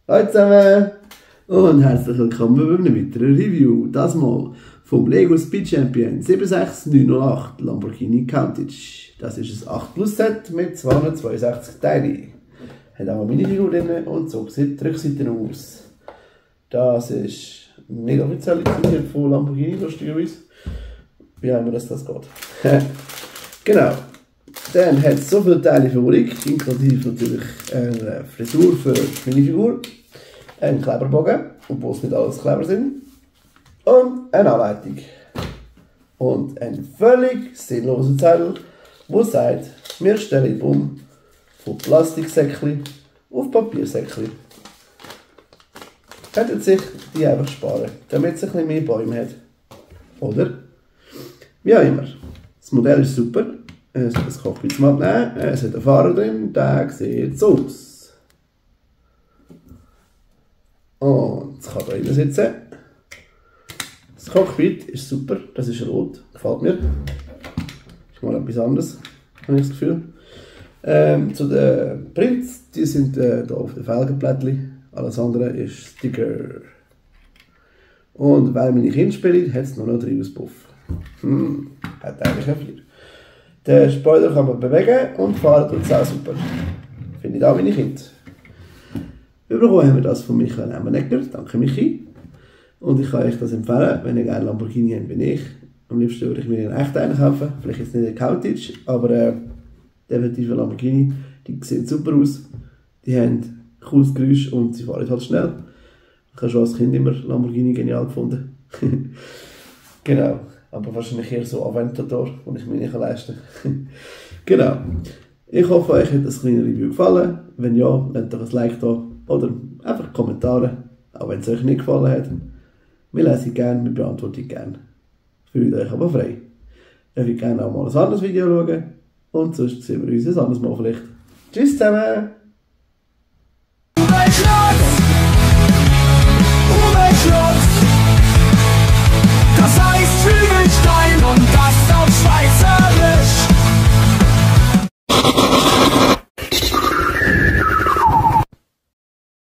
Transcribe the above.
Hallo zusammen und herzlich willkommen bei einem weiteren Review. Das mal vom Lego Speed Champion 76908 Lamborghini Countach. Das ist ein 8 Plus Set mit 262 Teilen. Hat auch eine Minifigur drin und so sieht die Rückseite aus. Das ist nicht offiziell lizenziert von Lamborghini, lustigerweise. Wie haben wir das geht? Genau. Dann hat es so viele Teile für Ulrich, inklusive natürlich eine Frisur für die Minifigur, einen Kleberbogen, obwohl es nicht alles Kleber sind, und eine Anleitung. Und ein völlig sinnloser Zettel, der sagt, wir stellen um von Plastiksäckchen auf Papiersäckchen. Könnten sich die einfach sparen, damit es ein bisschen mehr Bäume hat. Oder? Wie auch immer. Das Modell ist super. Es hat das Cockpit zum Abnehmen. Es hat einen Fahrer drin. Der sieht so aus. Und es kann hier drin sitzen. Das Cockpit ist super. Das ist rot. Gefällt mir. Ist mal etwas anderes, habe ich das Gefühl. Zu den Prints, die sind hier auf den Felgenblättchen. Alles andere ist Sticker. Und weil meine Kinder spielen, hat es noch einen Treibhauspuff. Hat eigentlich auch 4. Den Spoiler kann man bewegen und fahren tut es auch super. Finde ich auch meine Kinder. Überkommen haben wir das von Michael Emmenegger. Danke Michi. Und ich kann euch das empfehlen, wenn ihr gerne Lamborghini habt wie ich. Am liebsten würde ich mir einen echten kaufen. Vielleicht jetzt nicht den Countach, aber definitiv ein Lamborghini. Die sehen super aus. Die haben ein cooles Geräusch und sie fahren halt schnell. Ich habe schon als Kind immer Lamborghini genial gefunden. Genau. Aber wahrscheinlich eher so Aventador, den ich mir nicht leisten kann. Genau. Ich hoffe, euch hat das kleine Review gefallen. Wenn ja, lasst doch ein Like da oder einfach Kommentare, auch wenn es euch nicht gefallen hat. Wir lesen gerne, wir beantworten gerne. Fühlt euch aber frei. Ihr könnt gerne auch mal ein anderes Video schauen und sonst sehen wir uns ein anderes Mal vielleicht. Tschüss zusammen!